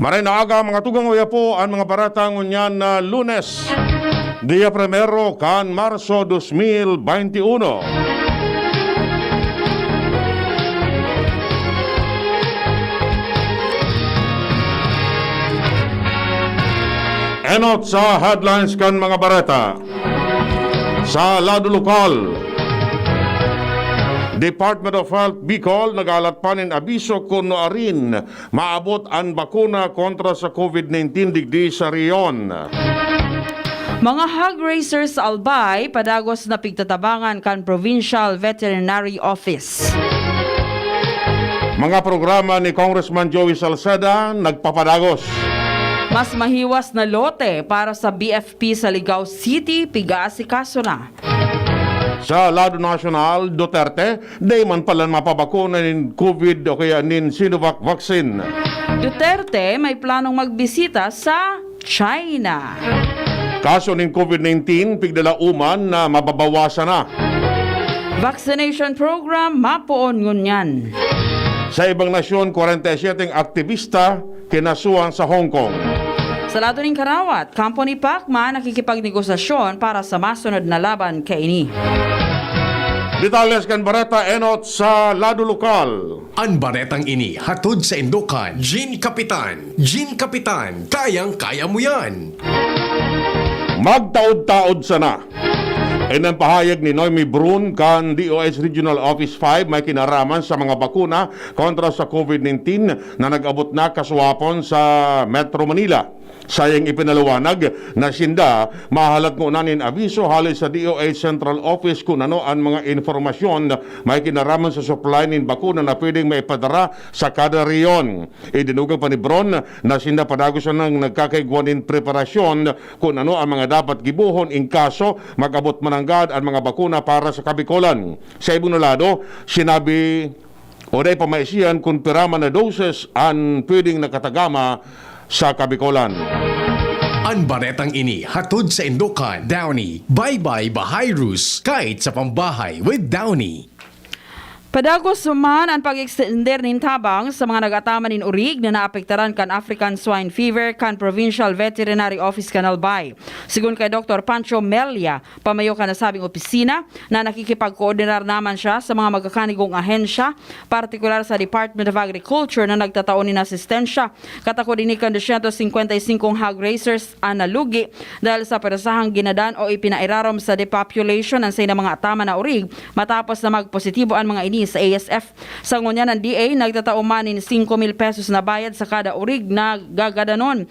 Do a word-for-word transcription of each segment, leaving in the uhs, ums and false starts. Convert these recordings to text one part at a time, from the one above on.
Maray na aga, mga tugang, uya po an mga bareta ngunyan na Lunes, Dia Primero kan Marso dos mil bente uno. Enot sa headlines kan mga bareta. Sa lado lokal, Department of Health Bicol naghalat pa nin abiso kun nuarin maabot an bakuna kontra sa COVID nineteen digdi sa rehiyon. Mga hog raisers sa Albay, padagos na pigtatabangan kan Provincial Veterinary Office. Mga programa ni Congressman Joey Salceda nagpapadagos. Mas mahiwas na lote para sa B F P sa Ligao City, pig-aasikaso na. Sa lado nasyonal, Duterte, dai man pala mapabakuna nin COVID o kaya nin Sinovac vaccine. Duterte may planong magbisita sa China. Kaso nin COVID nineteen, pigdala uman na mababawasan na. Vaccination program mapoon ngunyan. Sa ibang nasyon, kwarenta y siyete aktibista kinasuhan sa Hong Kong. Sa lado nin karawat, kampo ni Pacman nakikipagnegosasyon para sa masunod na laban kaini. Detalles kan bareta enot sa lado lokal. An baretang ini hatod saindo kan Gin Kapitan. Gin Kapitan, kayang-kaya mo yan! Magtaod-taod sana. Iyan an pahayag ni Noemi Brun kan D O H Regional Office five may kinaraman sa mga bakuna kontra sa COVID nineteen na nag-abot na kasuwapon sa Metro Manila. Sayang ipinaliwanag na sinda mahalat ngona nin abiso hale sa D O H Central Office kun ano an mga impormasyon may kinaraman sa supply nin bakuna na pwedeng maipadara sa kada rehiyon. Idinugang pa ni Bron na sinda padagos nang nagkakaigwa nin preparasyon kun ano ang mga dapat gibohon in kaso mag-abot mananggad an mga bakuna para sa Kabikolan. Sa ibong na lado, sinabi o dai pa maisihan kun pira man na doses an pwedeng nakatagama sa Kabikolan. An baretang ini hatod saindo kan Downy. Bye-bye Bahayrus, kahit sa pambahay with Downy. Padagos man an pag-extender nin tabang sa mga nag-ataman nin orig na naapektaran kan African Swine Fever kan Provincial Veterinary Office kan Albay. Sigon kay Doktor Pancho Melia, pamayo kan nasabing opisina, na nakikipagkoordinar naman siya sa mga magkakanigong ahensya, partikular sa Department of Agriculture na nagtatao nin asistensya. Katakod ini kan dosyentos singkwenta y singkong hog raisers an nalugi dahil sa parusahang ginadan o ipinairarom sa depopulation an saindang mga ataman na orig matapos na magpositibo an mga ini sa A S F. Sa ngunyan, an D A nagtatao man nin singko mil pesos na bayad sa kada orig na gagadanon.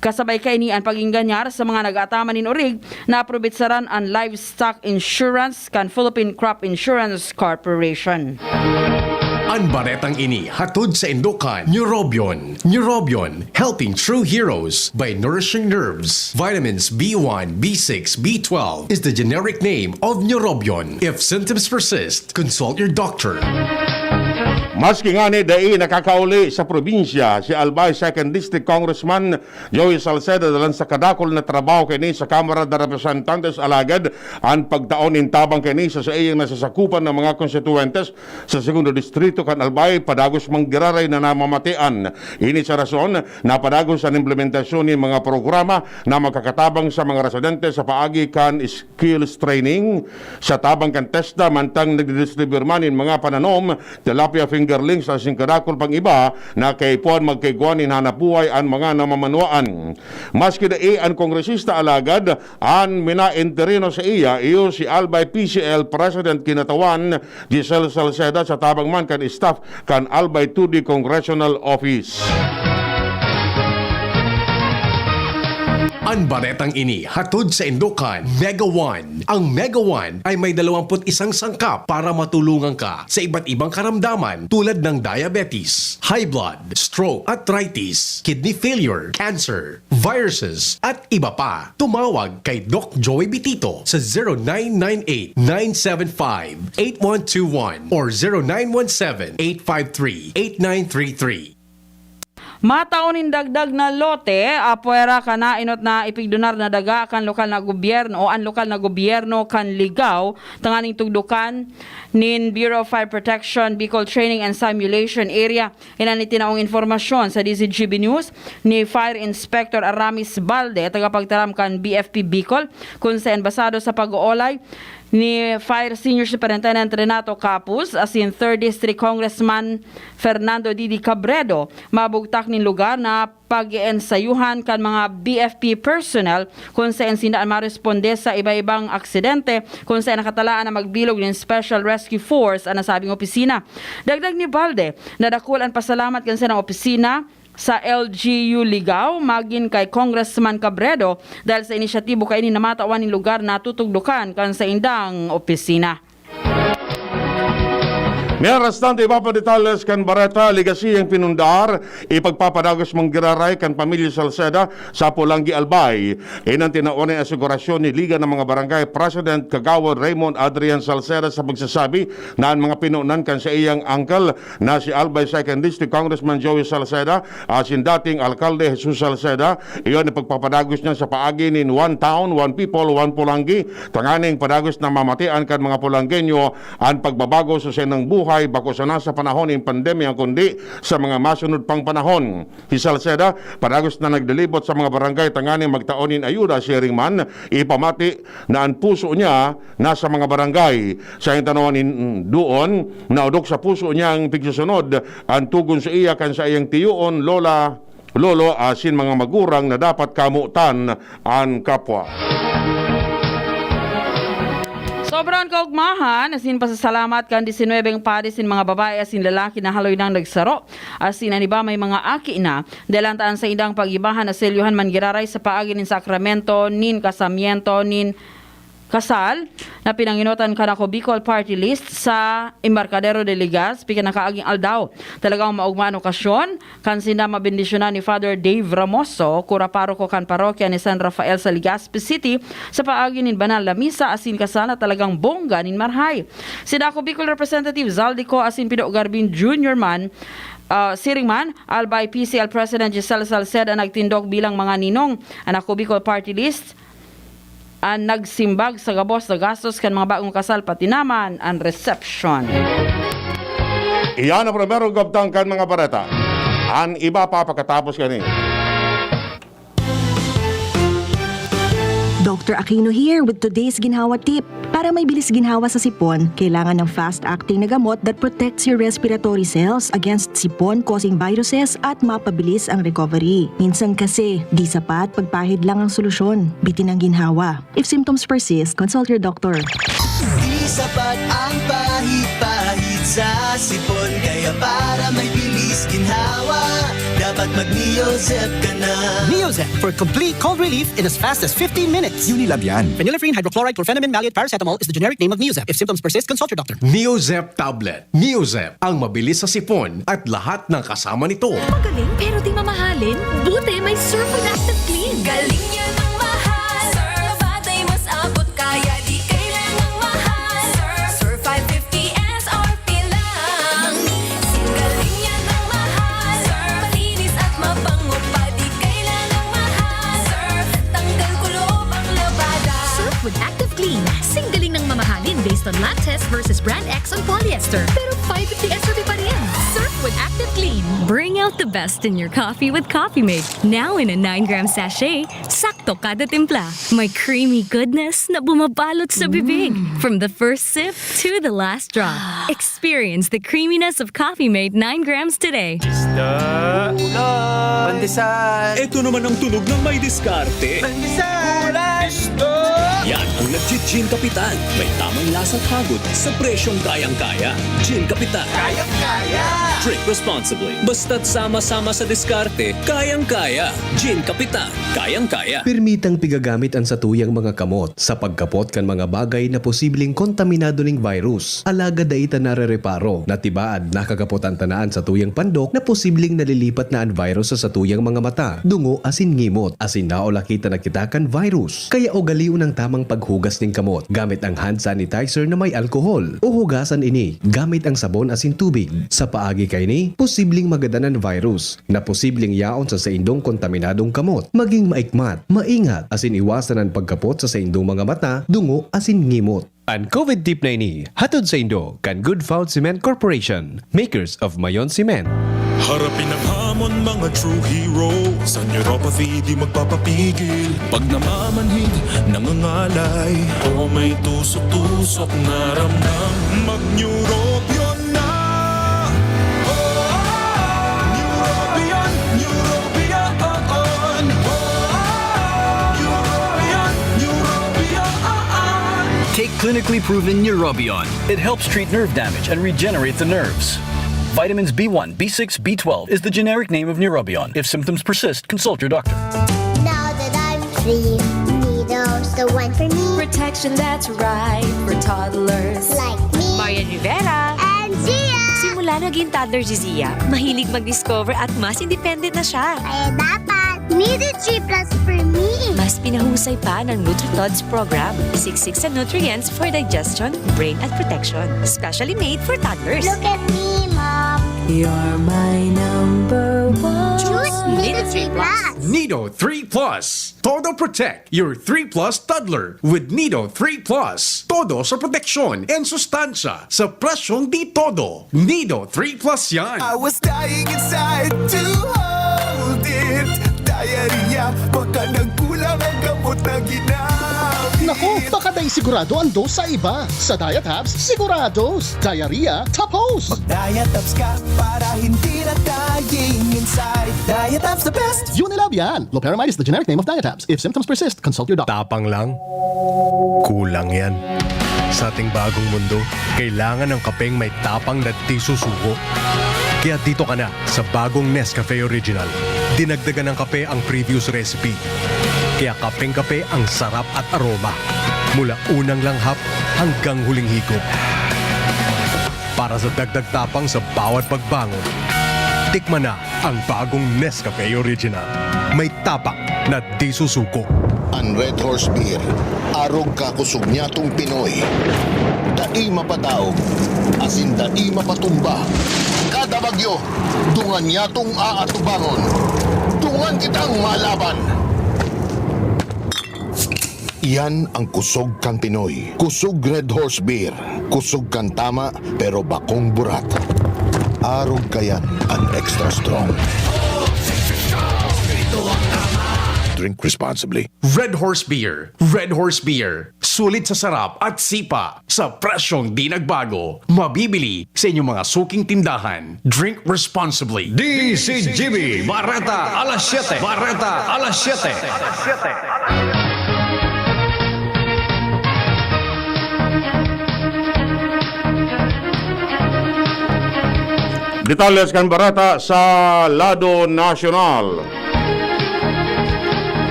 Kasabay kaini an pag-engganyar sa mga nag-aataman nin orig na aprobetsaran an livestock insurance kan Philippine Crop Insurance Corporation. An baretang ini hatod saindo kan Neurobion. Neurobion, helping true heroes by nourishing nerves. Vitamins B one, B six, B twelve is the generic name of Neurobion. If symptoms persist, consult your doctor. Maski ngani dai nakakauli sa probinsya si Albay Second District Congressman Joey Salceda dalan sa kadakul na trabaho kaini sa Kamara de Representantes, alagad an pagtao nin tabang kaini sa saiyang nasasakupan na mga konstituyentes sa Segundo Distrito kan Albay padagos man giraray na namamatean. Ini sa rason na padagos an implementasyon nin mga programa na makakatabang sa mga residente sa paagi kan skills training, sa tabang kan TESDA, mantang nagdidistribir man nin mga pananom, tilapia fingerlings asin kadakul pang iba na kaipuhan magkaigwa nin hanapbuhay an mga namamanwaan. Maski dai an kongresista, alagad an minaentereno saiya iyo si Albay P C L President Kinatawan Giselle Salceda sa tabang man kan staff kan Albay Two D Congressional Office. An baretang ini hatod saindo kan Mega One. Ang Mega One ay may dalawampu't isang sangkap para matulungan ka sa iba't ibang karamdaman tulad ng diabetes, high blood, stroke, arthritis, kidney failure, cancer, viruses, at iba pa. Tumawag kay Doc Joey Bitito sa zero nine nine eight, nine seven five, eight one two one or zero nine one seven, eight five three, eight nine three three. Matao nin dagdag na lote, apwera kan naenot na ipigdonar na daga kan lokal na gobyerno o an lokal na gobyerno kan Ligao, tanganing tugdokan nin Bureau of Fire Protection Bicol Training and Simulation Area. Iyan an itinaong impormasyon sa D Z G B News ni Fire Inspector Aramis Balde, tagapagtaram kan B F P Bicol, kun saen basado sa pag-oolay ni Fire Senior Superintendent Renato Capus asin Third District Congressman Fernando Didi Cabredo, mabugtak nin lugar na pag-eensayuhan kan mga B F P personnel kun saen sinda an maresponde sa iba-ibang aksidente kun saen nakatalaan na magbilog nin Special Rescue Force an nasabing opisina. Dagdag ni Balde, nadakul an pasalamat kan sarong opisina sa L G U Ligao, magin kay Congressman Cabredo dahil sa inisyatibo kaini na matawan nin lugar na tutugdokan kan saindang opisina. Mientras tanto, iba pa detalles kan Bareta, Legacia ang pinundar, ipagpapadagos man giraray kan pamilya Salceda sa Polangui, Albay. Iyan an tinawan na asigurasyon ni Liga ng mga Barangay President Kagawad Raymond Adrian Salceda sa pagsasabi na an mga pinunan kan saiyang uncle na si Albay Second District Congressman Joey Salceda asin dating Alkalde Jesus Salceda, iyan ipagpapadagos niya sa paagi nin One Town, One People, One Polangui, tanganing padagos na mamatian kan mga Polanggueño an pagbabago sa saindang buhay, bako sana sa panahon nin pandemya kundi sa mga masunod pang panahon. Si Salceda padagos na naglilibot sa mga barangay tanganing magtao nin ayuda, siring man, ipamati na an puso niya nasa mga barangay. Sa tanoan nin doon, naodok sa puso niya an pigsusunod, an tugon saiya kan saiyang tiyoon, lola, lolo asin mga magurang na dapat kamotan an kapwa. Sobrang kaugmahan asin pasasalamat kan disinwebeng padi sin mga babae asin lalaki na haloy nang nagsaro asin an iba may mga aki na, dahil an taan saindang pag-ibahan na selyuhan man giraray sa paagi nin sakramento nin kasamiento nin kasal na pinangenotan kan Ako Bicol Party List sa Embarcadero de Legazpi kan nakaaging aldaw. Talagang maogma an okasyon kan sinda mabendisyonan ni Father Dave Ramoso, kura paroko kan parokya ni San Rafael sa Legazpi City, sa paagi nin banal na misa asin kasal na talagang bongga nin marahay. Sinda Ako Bicol Representative Zaldy Co asin Pido Garbin Junior man, ah, siring man, Albay P C L President Giselle Salceda nagtindog bilang mga ninong. An Ako Bicol Party List an nagsimbag sa gabos na gastos kan mga bagong kasal, pati naman an reception. Iyan ang primerong kabtang kan mga bareta. An iba pa pakatapos kani. Doctor Aquino here with today's Ginhawa Tip. Para may bilis ginhawa sa sipon, kailangan ng fast-acting na gamot that protects your respiratory cells against sipon-causing viruses at mapabilis ang recovery. Minsan kasi, di sapat pagpahid lang ang solusyon. Bitin ang ginhawa. If symptoms persist, consult your doctor. Di sapat ang pahid-pahid sa sipon. Kaya para may bilis ginhawa, dapat mag-Neozep ka na. Neozep for complete cold relief in as fast as fifteen minutes. Unilab yan. Phenylephrine, hydrochloride, chlorphenamine, maleate, paracetamol is the generic name of Neozep. If symptoms persist, consult your doctor. Neozep tablet. Neozep, ang mabilis sa sipon at lahat ng kasama nito. Magaling pero di mamahalin? Buti may Surf with Active Clean. Galing niya ng mahal. Surf, batay mas abot kaya di kailangang mahal. Surf, Surf five fifty S R P lang. Galing niya ng mahal. Surf, malinis at mabango pa di kailangang mahal. Surf, tanggal kulob ang labada. Surf with Active Clean. Sing galing ng mamahalin based on lab test versus brand X on polyester. Pero five fifty S R P pa rin. Surf with Active Clean. Bring out the best in your coffee with Coffee Mate. Now in a nine gram sachet, sakto kada timpla. May creamy goodness na bumabalot sa bibig. From the first sip to the last drop. Experience the creaminess of Coffee Mate nine grams today. Isda. Ulam. Pandesal. Ito naman ang tunog ng may diskarte. Pandesal. Ulam. Isda. Yan ang nagji-Gin Kapitan. May tamang lasa at hagod sa presyong kayang-kaya. Gin Kapitan. Kayang-kaya. Drink responsibly. Basta't sama-sama sa diskarte, kayang-kaya. Gin Kapitan. Kayang-kaya. Permitang pigagamit an satuyang mga kamot sa pagkapot kan mga bagay na posibleng kontaminado ning virus, alagad dai ta narereparo na tibaad nakakapot an tanaan satuyang pandok na posibleng nalilipat na an virus sa satuyang mga mata, dungo asin ngimot, asin naulakitan na kita kan virus. Kaya ugalion ang tamang paghu- Hugas nin kamot gamit ang hand sanitizer na may alkohol, o hugasan ini gamit ang sabon asin tubig. Sa paagi kaini, posibleng magadan an virus na posibleng yaon sa saindong kontaminadong kamot. Maging maikmat, maingat, asin iwasan an pagkapot sa saindong mga mata, dungo, asin ngimot. An COVID tip na ini hatod saindo kan Good Found Cement Corporation, makers of Mayon Cement. Harapin ang hamon, mga true hero. Sa neuropathy, di magpapapigil. Pag namamanhid, nangangalay, o may tusok-tusok na ramdam, mag-Neurobion na. Oh, Neurobion, Neurobion, oh, oh. Neurobion, Neurobion, oh, oh. Take clinically proven Neurobion. It helps treat nerve damage and regenerate the nerves. Vitamins B one, B six, B twelve is the generic name of Neurobion. If symptoms persist, consult your doctor. Now that I'm free, Nido's the one for me. Protection that's right for toddlers. Like me. Marian Rivera. And Zia. Simula naging toddler si Zia, mahilig mag-discover at mas independent na siya. Kaya dapat Nido three plus for me. Mas pinahusay pa ng NutriTods program. Siksik sa nutrients for digestion, brain at protection. Specially made for toddlers. Look at me, Mom. You're my number one. Choose Nido three plus. Nido three plus. Todo Protect your three plus toddler with Nido three plus. Todo sa proteksyon and sustansya sa presyong di todo. Nido three plus yan. I was dying inside to hold it. Diarrhea, baka nagkulang ang gamot na ginamit. Naku, baka dai sigurado ang dose sa iba. Sa Diatabs, sigurados. Diarrhea, tapos. Mag-Diatabs ka para hindi na dying inside. Diatabs the best. Unilab yan. Loperamide is the generic name of Diatabs. If symptoms persist, consult your doctor. Tapang lang? Kulang yan. Sa ating bagong mundo, kailangan ng kapeng may tapang na di susuko. Kaya dito ka na sa bagong Nescafe Original. Dinagdagan ng kape ang previous recipe. Kaya kapeng-kape ang sarap at aroma. Mula unang langhap hanggang huling higop. Para sa dagdag tapang sa bawat pagbangon, tikman na ang bagong Nescafe Original. May tapang na di susuko. An Red Horse Beer, arog ka kusog nyatong Pinoy. Dai mapadaog, asin dai mapatumba. Kada bagyo, dungan nyatong aatubangon. Dungan kitang malaban. Iyan ang kusog kan Pinoy. Kusog Red Horse Beer. Kusog kan tama, pero bakong burat. Arog kayan an extra strong. Drink responsibly. Red Horse Beer. Red Horse Beer. Sulit sa sarap at sipa. Sa presyong di nagbago. Mabibili sa inyong mga suking tindahan. Drink responsibly. D C G B, Bareta, alas siyete. Bareta, alas siyete. Detalles kan bareta sa lado nasyonal.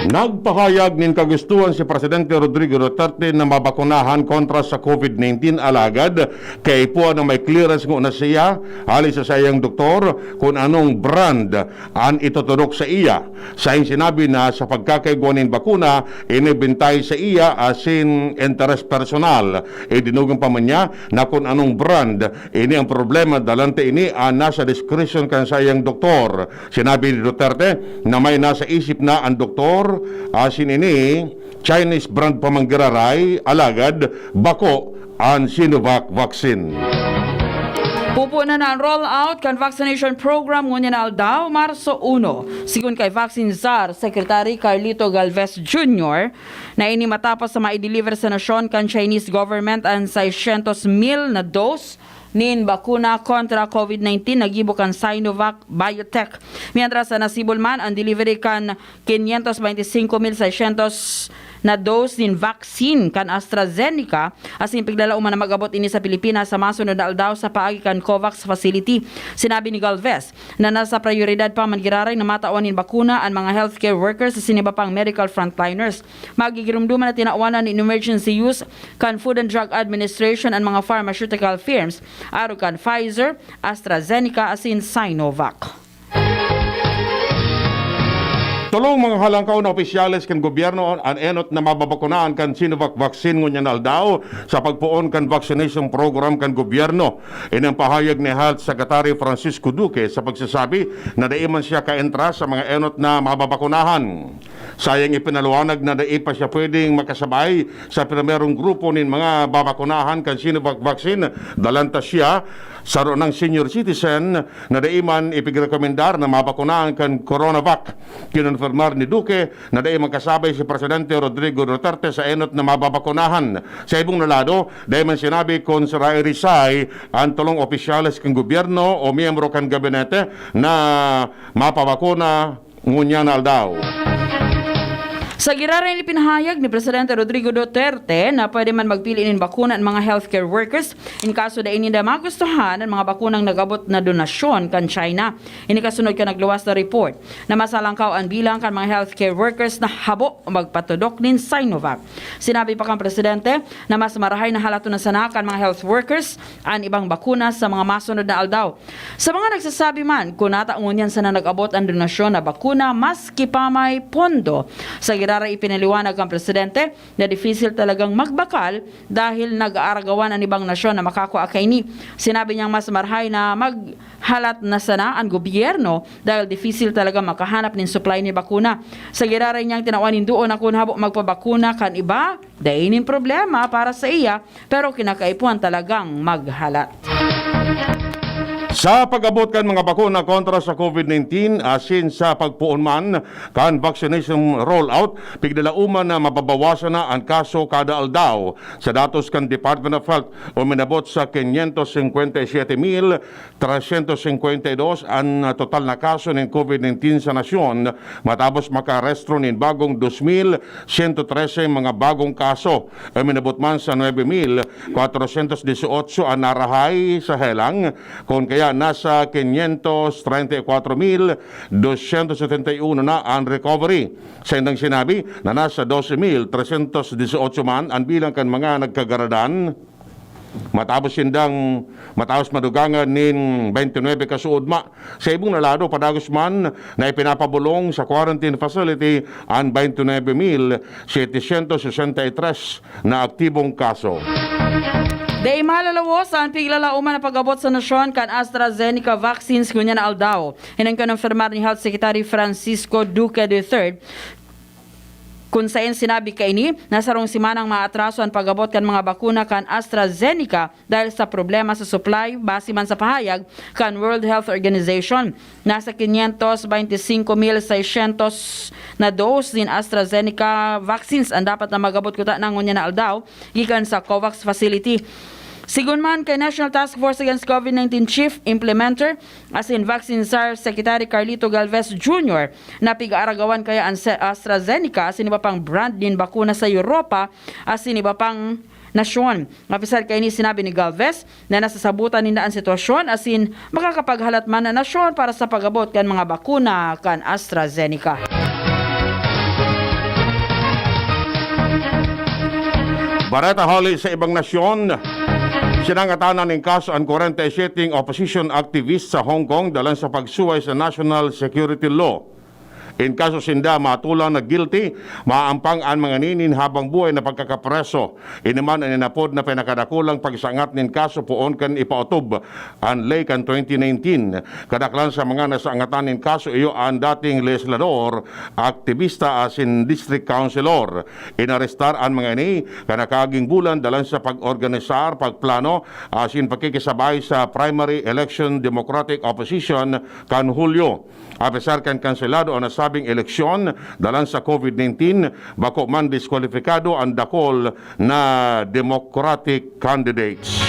Nagpahayag nin kagustuhan si Presidente Rodrigo Duterte na mabakunahan kontra sa COVID nineteen, alagad kaipuhan na may clearance ngona siya hali sa saiyang doktor kun anong brand an ituturok sa iya. Saing sinabi na sa pagkakaigwa nin bakuna, ini bantay sa iya asin interes personal. Idinugang pa man niya na kun anong brand, ini ang problema, dalante ini an nasa diskresyon kan saiyang doktor. Sinabi ni Duterte na may nasa isip na an doktor, asin ini Chinese brand pa man giraray, alagad bako an Sinovac vaccine. Pupunan na an rollout kan vaccination program ngunyan na aldaw, Marso uno. Sigon kay Vaccine Czar Secretary Carlito Galvez Junior, na ini matapos sa maideliver sa nasyon kan Chinese government an seiscientos mil na dose nin bakuna kontra COVID nineteen na gibo kan Sinovac Biotech. Mientras, sa nasibol man an delivery kan quinientos veinticinco mil seiscientos na dose nin vaccine kan AstraZeneca, asin piglalaoman na mag-abot ini sa Pilipinas sa masunod na aldaw sa paagi kan COVAX facility. Sinabi ni Galvez na nasa prioridad pa man giraray na matawan nin bakuna an mga healthcare workers asin iba pang medical frontliners. Magigirumduman na tinawan na nin emergency use kan Food and Drug Administration an mga pharmaceutical firms, arog kan Pfizer, AstraZeneca asin Sinovac. Tolong mga halangkaw na opisyales kan gobyerno an enot na mababakunahan kan Sinovac vaccine ngunyan na aldaw sa pagpoon kan vaccination program kan gobyerno. Ini an pahayag ni Health Secretary Francisco Duque sa pagsasabi na dai man siya kaentra sa mga enot na mababakunahan. Sayang ipinaliwanag na dai pa siya pwedeng makasabay sa primerong grupo nin mga babakunahan kan Sinovac vaccine, dalan ta siya, saro nang senior citizen na dai man ipigrekomendar na mabakunahan kan Coronavac. Kinonfirmar ni Duque na dai magkasabay si Presidente Rodrigo Duterte sa enot na mababakunahan. Sa ibong na lado, dai man sinabi kun sarahay-risay an tolong opisyales kan gobyerno o miyembro kan gabinete na mapabakuna ngunyan na aldaw. Sa giraray, ipinahayag ni Presidente Rodrigo Duterte na pwede man magpili nin bakuna an mga healthcare workers in kaso dai ninda magustuhan an mga bakunang nag-abot na donasyon kan China. Ini kasunod kan nagluwas na report na mas halangkaw an bilang kan mga healthcare workers na habo magpatodok nin Sinovac. Sinabi pa kan Presidente na mas marahay na halaton na sana kan mga health workers an ibang bakuna sa mga masunod na aldaw. Sa mga nagsasabi man kun nata ngunyan sana nag-abot an donasyon na bakuna maski pa may pondo, sa giraray ipinaliwanag kan Presidente na difisil talagang magbakal dahil nag-aaragawan an ibang nasyon na makakua kaini. Sinabi niyang mas marahay na maghalat na sana an gobyerno dahil difisil talaga makahanap nin supply ni bakuna. Sa giraray niyang tinawan nin duon na kun habo magpabakuna kan iba, dai nin problema para sa iya, pero kinakaipuhan talagang maghalat. Sa pag-abot kan mga bakuna kontra sa COVID nineteen, asin sa pagpoon man kan vaccination rollout, piglalauman na mababawasan na an kaso kada aldaw. Sa datos kan Department of Health, uminabot sa quinientos cincuenta y siete mil trescientos cincuenta y dos an total na kaso nin COVID nineteen sa nasyon, matapos makarehistro nin bagong dos mil sento trese mga bagong kaso. Uminabot man sa nuebe mil kwatrosyentos disyotso an narahay sa helang, kun kaya nasa quinientos treinta y cuatro mil doscientos setenta y uno na an recovery. Saindang sinabi na nasa doce mil trescientos dieciocho man an bilang kan mga nagkagaradan, matapos sindang, matapos madugangan nin twenty-nine kasuodma. Sa ibong na lado, padagos man na ipinapabolong sa quarantine facility an twenty-nine mil setecientos sesenta y tres na aktibong kaso. Dai malalawos an piglalauman na pag-abot sa nasyon kan AstraZeneca vaccines ngunyan na aldaw. Ini an kinonfirmar ni Health Secretary Francisco Duque the third, kun saen sinabi kaini na sarong semanang maatraso an pag-abot kan mga bakuna kan AstraZeneca dahil sa problema sa supply, base man sa pahayag kan World Health Organization. Nasa quinientos veinticinco mil seiscientos na dose nin AstraZeneca vaccines an dapat na mag-abot kutana ngunyan na aldaw gikan sa COVAX facility. Sigon man kay National Task Force Against COVID nineteen Chief Implementer asin Vaccine Czar Secretary Carlito Galvez Junior, na pig-aaragawan kaya an se-, AstraZeneca asin iba pang brand nin bakuna sa Europa asin iba pang nasyon. Apisar kaini, sinabi ni Galvez na nasasabotan ninda an sitwasyon asin makakapaghalat man na nasyon para sa pag-abot kan mga bakuna kan AstraZeneca. Bareta hali sa ibang nasyon, sinangatanan nin kaso an kwarenta y siyete opposition activist sa Hong Kong dalan sa pagsuway sa national security law. In kaso sinda matulang na guilty, maampang an mga ini nin habang buhay na pagkakapreso. Ini man an inapod na pinakadakulang pagsangat nin kaso poon kan ipaotob an ley kan twenty nineteen. Kadaklan sa mga nasangatan nin kaso iyo an dating legislador, aktibista asin district councilor. Inarestar an mga ini kan nakaaging bulan dalan sa pag-organisar, pagplano asin pakikisabay sa primary election Democratic Opposition kan Hulyo. Apesar kan kanselado an nasabing eleksyon dalan sa COVID nineteen, bako man diskwalipikado an dakul na Democratic candidates.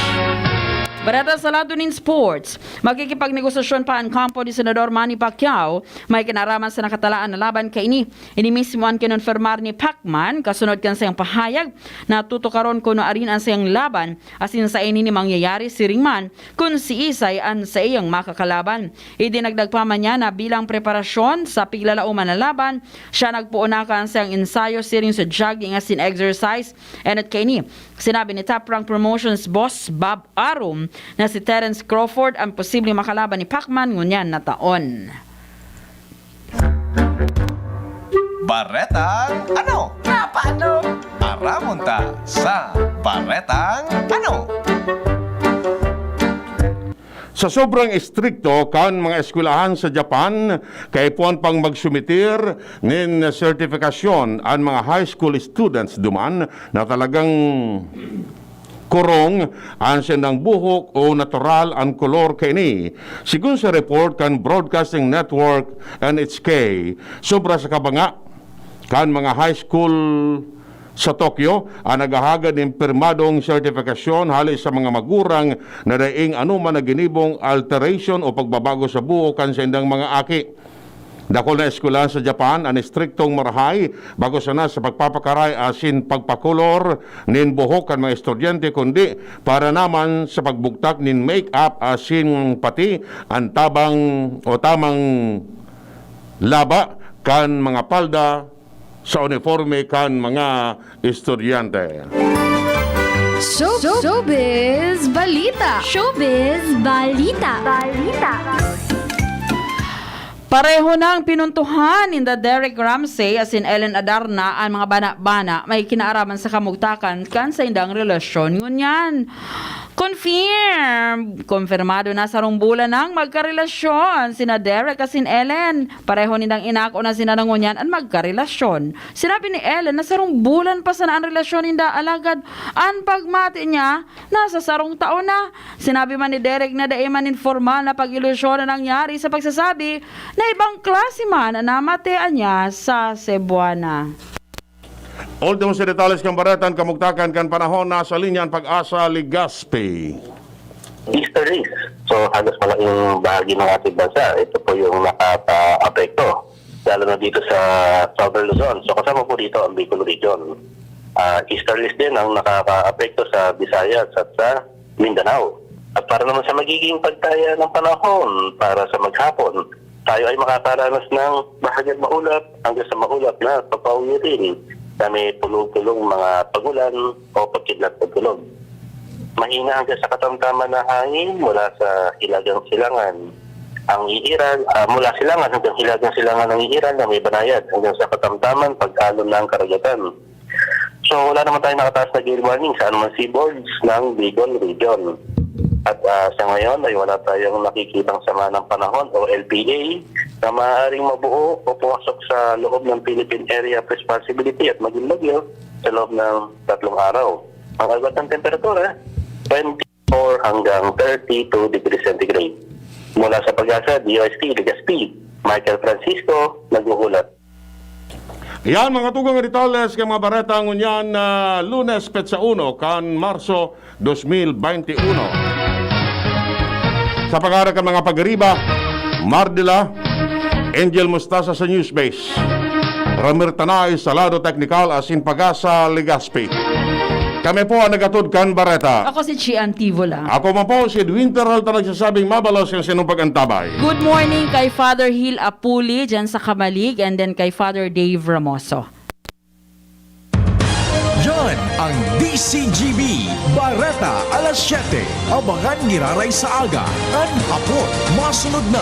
Bareta sa lado nin sports, makikipagnegosasyon pa an kampo ni Senador Manny Pacquiao may kinaraman sa nakatalaan na laban kaini. Ini mismo an kinonfirmar ni Pacman kasunod kan saiyang pahayag na tutukaron kuno arin an saiyang laban, asin sa ini ni mangyayari siring man kun siisay an saiyang makakalaban. Idinagdag pa man niya na bilang preparasyon sa piglalauman na laban, siya nagpoon na kan saiyang ensayo siring sa jogging asin exercise. Enot kaini, sinabi ni Top Rank Promotions boss Bob Arum na si Terence Crawford ang posibleng makalaban ni Pacman ngunyan na taon. Baretang ano? Napano? Aramon ta sa Baretang ano? Sa sobrang estrikto kan mga eskwelahan sa Japan, kaipuhan pang magsumitir nin sertifikasyon an mga high school students duman na talagang kurong an saindang buhok o natural an kolor kaini. Sigon sa report kan Broadcasting Network, N H K, sobra sa kabanga kan mga high school sa Tokyo an naghahagad nin pirmadong sertifikasyon hale sa mga magurang na daing anoman na ginibong alteration o pagbabago sa buhok kan saindang mga aki. Dakul na eskwelahan sa Japan an estriktong marahay bako sana sa pagpapakaray asin pagpakolor nin buhok kan mga estudyante, kundi para naman sa pagbugtak nin make-up asin pati an tabang o tamang laba kan mga palda sa uniforme kan mga estudyante. Showbiz Balita! Showbiz Balita! Balita! Pareho nang pinuntuhan ninda Derek Ramsey asin Ellen Adarna an mga bana-bana may kinaaraman sa kamugtakan kan saindang relasyon ngunyan. Confirm! Konfirmado na sarong bulan nang magkarelasyon sina Derek asin Ellen. Pareho nindang inako na sina na ngunyan an magkarelasyon. Sinabi ni Ellen na sarong bulan pa sana an relasyon ninda alagad an pagmati niya nasa sarong taon na. Sinabi man ni Derek na dai man nin formal na pag-ilusyon na nangyari sa pagsasabi na ibang klase man an namatean niya sa Cebuana. Ultimo sa detalles kan bareta, an kamugtakan kan panahon nasa linya an Pag-asa Legazpi. Easterlies. So halos malaking bahagi ng ating bansa, ito po yung nakaka-apekto. Lalo na dito sa Southern Luzon. So kasama po dito ang Bicol Region. Uh, easterlies din ang nakaka-apekto sa Visayas at sa Mindanao. At para naman sa magiging pagtaya ng panahon para sa maghapon, tayo ay makakaranas ng bahagyang maulap hanggang sa maulap na papauwirin na may pulong-pulong mga pagulan o pagkidlat-pagkulog. Mahina hanggang sa katamtaman na hangin mula sa hilagang silangan ang iiral, uh, mula silangan hanggang hilagang silangan ang iiral na may banayad hanggang sa katamtaman pag-alon na ang karagatan. So wala naman tayong nakataas na gale warning sa anumang seaboards ng Bicol Region. At uh, sa ngayon ay wala tayong nakikitang sama ng panahon o L P A na maaaring mabuo o pumasok sa loob ng Philippine Area of Responsibility at maging bagyo sa loob ng tatlong araw. Ang agwat ng temperatura, twenty-four hanggang thirty-two degrees centigrade. Mula sa Pag-asa, D O S T, Legazpi, Michael Francisco, nag-uulat. Yan, mga tugang detalles kan mga bareta ngunyan na Lunes, petsa uno kan Marso dos mil baynte uno. Sa pangaran kan mga pagiriba, Mardila, Angel Mustasa sa Newsbase, Ramir Tanay sa lado teknikal asin Pag-asa Legazpi. Kami po ang nagatod kan bareta. Ako si Chian Tivola. Ako man po si Edwin Peralta, nagsasabing mabalos kan sinong pag-antabay. Good morning kay Father Hill Apuli dyan sa Kamalig and then kay Father Dave Ramoso. Yan ang D C G B, Bareta alas siyete. Abangan giraray sa aga, an hapon, masunod na